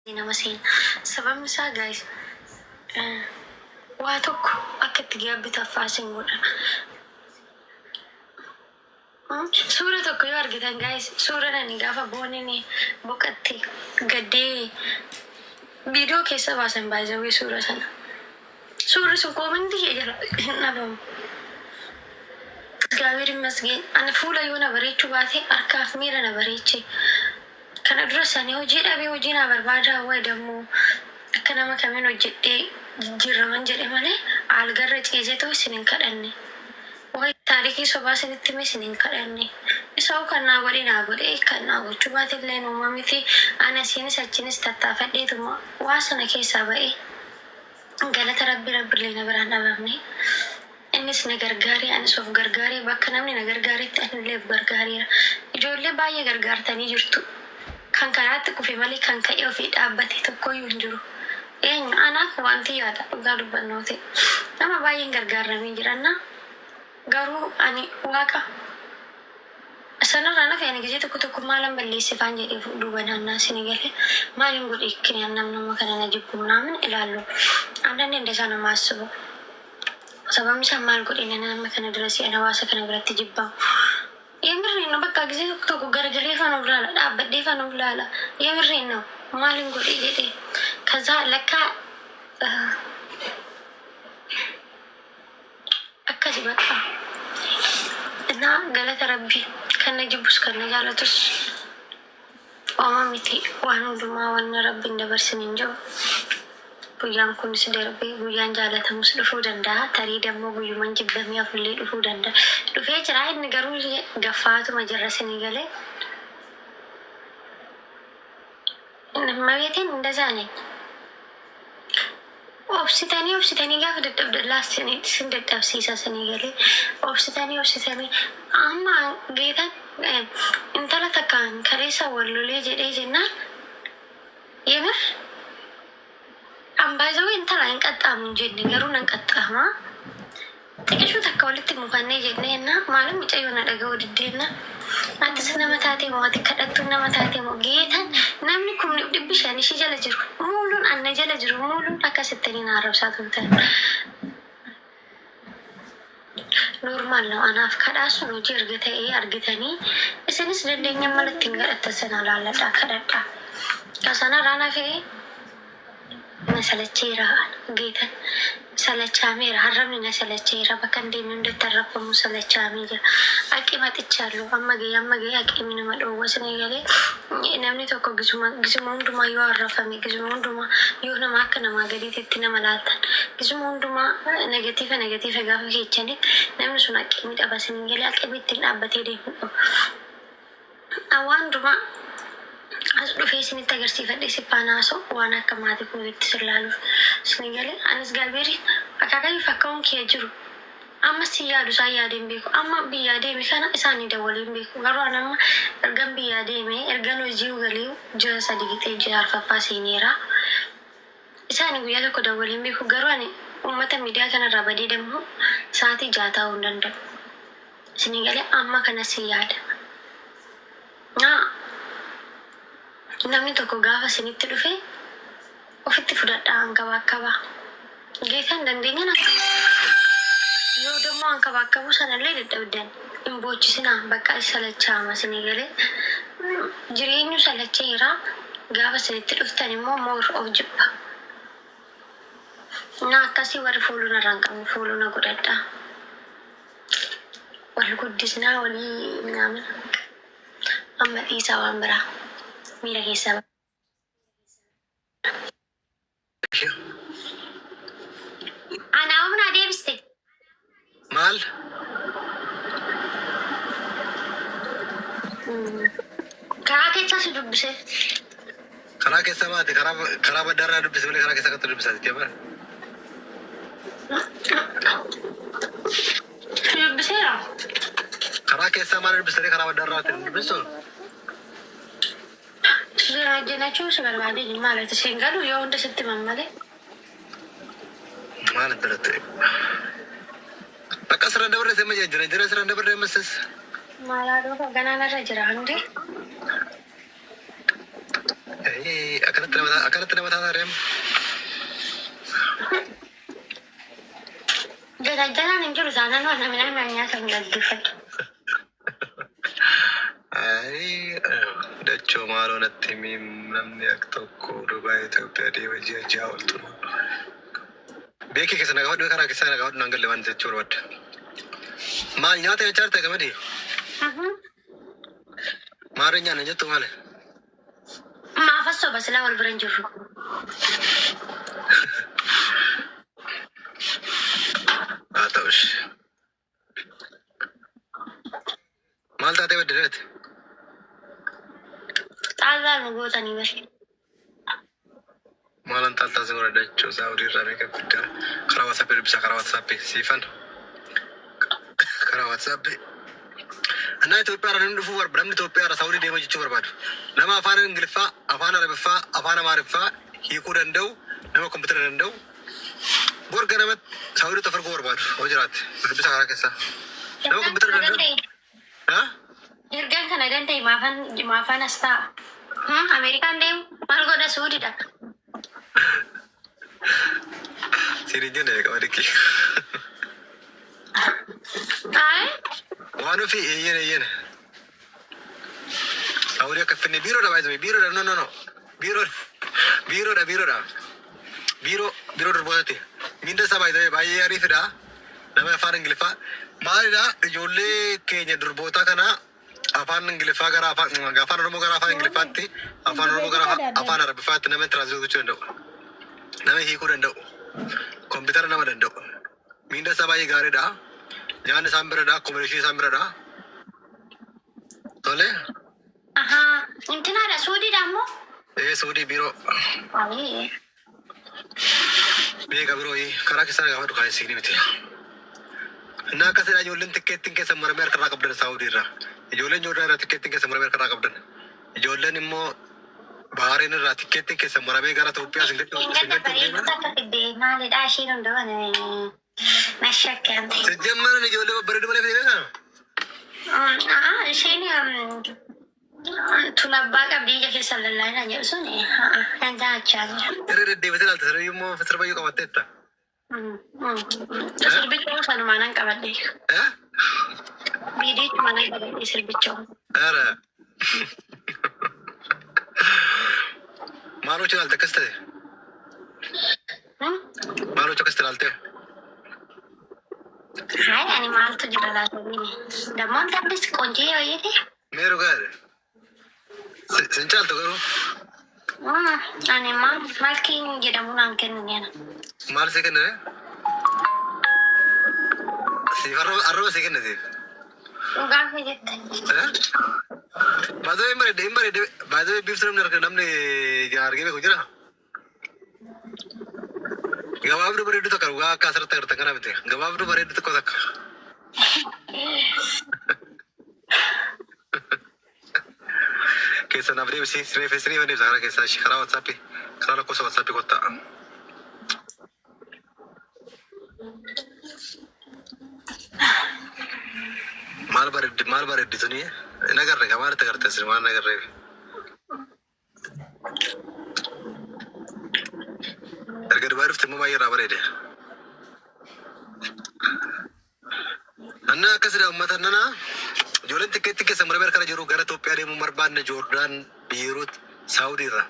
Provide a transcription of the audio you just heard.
Nama seena. Sababni isaa, guys, waa tokko akka itti gaabbitu affaasin godha. Suura tokko yoo argitan, guys, suuraan ani gaafa booniin boqatte gaddee viidiyoo keessa baasan, baay'ee suura sana. Suurri sun comment kee jala hin dhabamu. እግዚአብሔር ይመስገን. Ani fuula yoo na bareechuu baate, harkaaf miila na bareeche. Kana dura sanii hojii dhabee, hojii na barbaada wayi dammoo akka nama kamiin hojjedhee jijjiirraman jedhe malee, algarra ciiseetoo isin hin kadhanne. Wayi taarikii sobaa isinitti hime isin hin kadhanne. Isa kan naa godhe naa godhe, kan naa gochuu baate illee uuma miti. Ana isiinis achinis tattaafadheetuma waa sana keessaa ba'ee, galata Rabbi, Rabbillee na biraan dhabamne. Innis na gargaaree, anis of gargaaree, bakka namni na gargaaretti anillee of gargaareera. Ijoollee baay'ee gargaartanii jirtu. Kan karaatti kufe malee kan ka'ee ofii dhaabbate tokkoyyuu hin jiru. Eenyu anaaf wanti yaada dhugaa dubbannoo ta'e. Nama baay'een gargaaramee jiranna. Garuu ani Waaqa sanarraa nafe, ani gisee tokko tokko maalan balleesse faan jedhee duuba naannaa isin galee, maalin godhe kinaan namni kana na jibbu ምናምን ilaallu. አንዳንዴ እንደዛ ነው የማስበው። Sababni isaa maal godhe nama kana dura si'an hawaasa kana biratti jibbamu? የምሬን ነው። በቃ ጊዜ tokko tokko gargaree fan of laala, dhaabbadhee fan of laala. የምሬን ነው። maalin godhe jedhee ከዛ ለካ akkasi በቃ እና galata Rabbii, kan na jibbus kan na jaalatus ooma miti. Waan hundumaa wanna Rabbiin dabarsin hin jiru. Guyyaan kunis darbee guyyaan jaalatamus dhufuu danda'a. Tarii dammoo guyyuman jibbamee hafullee dhufuu danda'a. Dhufee jira inni, garuu gaffaatuma jirra sinii galee. Mabeetiin እንደዛ ነኝ። Obsitanii obsitanii gaafa dadhabdan laas sin dadhabsiisa sinii galee. Obsitanii obsitanii amma geetan intala takkaan kaleessa wal lolee jedhee jennaan, የምር ambaayizawee intala hin qaxxaamu hin jenne, garuu nan qaxxaama. Xiqqishuu takka walitti mufannee jennee jenna, maalum mucayyoo na dhaga'uu diddeenna. Atis nama taatee moo, ati kadhattuun nama taatee moo, geetan namni 500,000 ishii jala jiru muuluun anna jala jiru muuluun akkasittanii na arrabsaa turtan. Normal ነው. Anaaf kadhaa sun hojii erga ta'ee argitanii, isinis dandeenya mala ittiin kadhattan sana laalladhaa kadhadhaa. Sanarraa nafee na salacheera, geetan salachaameera, harrabni na salacheera, bakka hin deemne hundatti arrabfamu salachaamee jira. Aqi maxichaallu amma gahee, amma gahee aqimi nama dhoowwa sinii galee. Namni tokko gisuma gisuma hundumaa yoo arrafame, gisuma hundumaa yoo nama akka namaa gadiitti nama laatan, gisuma hundumaa negative negative gaafa keechaniif, namni sun aqimii dhaba sinii galee, aqimii ittiin dhaabbatee deemu dhaba. Waan hundumaa as dhufee isinitti agarsiifadhe, si faana haasa'u, waan akka maatii kootiitti sin laaluuf isin galee. Anis gaabeeri akaakayyuuf akka'uun kiyya jiru amma si yaadu isaan yaadee hin beeku. Amma biyyaa deeme kana isaanii dawwalee hin beeku. Garuu ani amma ergan biyyaa deeme, ergan hojii galee ji'a 3 gixee ji'a arfaffaa seeneera. Isaanii guyyaa tokko dawwalee hin beeku. Garuu ani uummata miidiyaa kanarraa badee dammoo sa'aatii 6 taa'uu hin danda'u. Isin galee, amma kana si yaada. Naa namni tokko gaafa isinitti dhufe ofitti fudhadhaa, hankabaakabaa. Geetan dandeenyan yoo ደግሞ hankabaakabuu sanallee dadhabdan hin boochisinaa, bakka salachaama isinii galee. Jireenyu salacheera, gaafa isinitti dhuftan immoo more of jibba. Na akkasii warri follow narraa hin qabne follow na godhadhaa. Wal guddisnaa walii ምናምን. Amma dhiisaa, waan biraa miira keessaa. Anaa humna deebiste. Maal? Karaa keessaa si dubbise. Karaa keessa baate, karaa baddaarraa dubbise malee karaa keessa akkatti dubbisaa jettee bara. Si dubbiseera. Karaa keessaa maal dubbistanii karaa baddaarraa baate dubbisu? Jiraachuu si barbaade ማለት siin galu yoo hunda sitti himan malee. Maal biratti? Bakka asirra dabarre sema jira jira, asirra dabarre ammas. Maalaa dhufa ganaan irra jira hundi. Akkanatti nama taataa deema. Jajjalaan hin jiru taanaan waan namni nama nyaata hin dhaggeeffatu. Dachoo maaloo natti himi, namni akka tokko Dubaay Itoophiyaa deema ji'a 6 ol turu. Beekii keessa na gaafadhu, karaa keessa na gaafadhu, naan galle waan jechuu barbaadda. Maal nyaata jechaa jirta gamadii? Maal nyaanna jettu maali? Maafas soba silaa wal bira hin jirru. Haa ta'ush. Maal taatee badde dhalate? Xaallaa nu gootanii bari. Maalan taaltaa si godha dachoo Saawudii irraa meeqa guddaa karaa WhatsApp dubbisaa, karaa WhatsApp siifan karaa WhatsApp. Annaa Itoophiyaa irraa namni dhufuu barbaadu, namni Itoophiyaa irraa Saawudii deema jechuu barbaadu. Nama afaan Ingiliffaa, afaan Arabiffaa, afaan Amaariffaa hiikuu danda'u, nama kompiitara danda'u, bor ganamatti Saawudii arguu barbaadu hoo jiraate dubbisaa karaa keessaa. Nama Ergaan kompiitara kana danda'u. danda'e. Haa? Ergaan kana danda'e maafan as taa'a? Ameerikaan deemu maal godha Suudiidha. Siin hin jenne qaba dikkii. Ayi. Waan ofii eeyyeen eeyyeen. Saawudii akka finne biiroodha baay'isame biiroodha, no, no, no, biiroo biiroodha biiroodha biiroo biiroo durbootatti miinda isaa baay'isame baay'ee ariifidha. Nama afaan Ingiliffaa maalidha, ijoollee keenya durboota kana afaan Ingiliffaa gara afaan Oromoo gara afaan Ingiliffaatti, afaan Oromoo gara afaan Arabiffaatti nama translate gochuu danda'u, nama hiikuu danda'u, kompiitara nama danda'u, miinda isaa baay'ee gaariidha. Nyaanni isaan biradha, accommodation isaan biradha. Tole. Ahaa. Intinaadha Suudiidha ammoo. Ee, Suudii biiroo. Ayi. Beeka biroo karaa keessaa gaafadhu kan isiin miti. Innaa akkasidha, ijoolleen tikkeettiin keessa muramee harkarraa qabdan Saawudii irraa. Ijoolleen Joordaan irraa tikkeettiin keessa muramee harkarraa qabdan. Ijoolleen immoo Bahareen irraa tikkeettiin keessa muramee gara Itoophiyaa isin gachuu Ingata isin gachuu bareedduu deeman. takka fidde maalidha isheen hunduu mashakkamte. Sijjammaran ijoollee babbareedu malee fide beekaa? Isheen tun abbaa qabdi ija keessa lallaanaa jedhu sun nan taachaa jira. Irra deddeebitee ilaalte, sirbii immoo sirbayyuu qabatteetta. Sirbicha sanumaa nan qabadhe. Eh? Viidiyochuma nan qabadhe sirbicha. Ara. Maal hojii ilaalte akkas ta'e? Maal hojii akkas ilaalte? Hai, ani maaltu jira laata? Dammoon tabbis qoncee wayiiti. Meeru gaadhe. Sin caaltu garuu. Ani maal malkiin jedhamu naan kennu ana. Maal si kennine? Siif arraba si kenne siif. Dhugaa kee jette. Eh? Baay'ee hin bareedde, hin bareedde. Baay'ee biiftuu namni arge, namni argee beeku jira. Gabaabduu bareedduu takka, dhugaa akka asirratti agartan kana miti. Gabaabduu bareedduu tokko takka. Keessa naaf deebisi. Siree siree deebisa karaa keessaa ishee karaa WhatsApp, karaa lakkoofsa WhatsApp kottaa. Maal bareeddi, maal bareeddi tuni? Hin agarre kaa, maalitti agarte isin waan hin agarreef? Erga Dubaay dhufte immoo baay'ee irraa bareede. Annaa akkasidha uummata nana, ijoolleen tikkeetti keessa muramee harkana jiru gara Itoophiyaa deemuu barbaanne Joordaan, Biiruut, Saawudii irraa.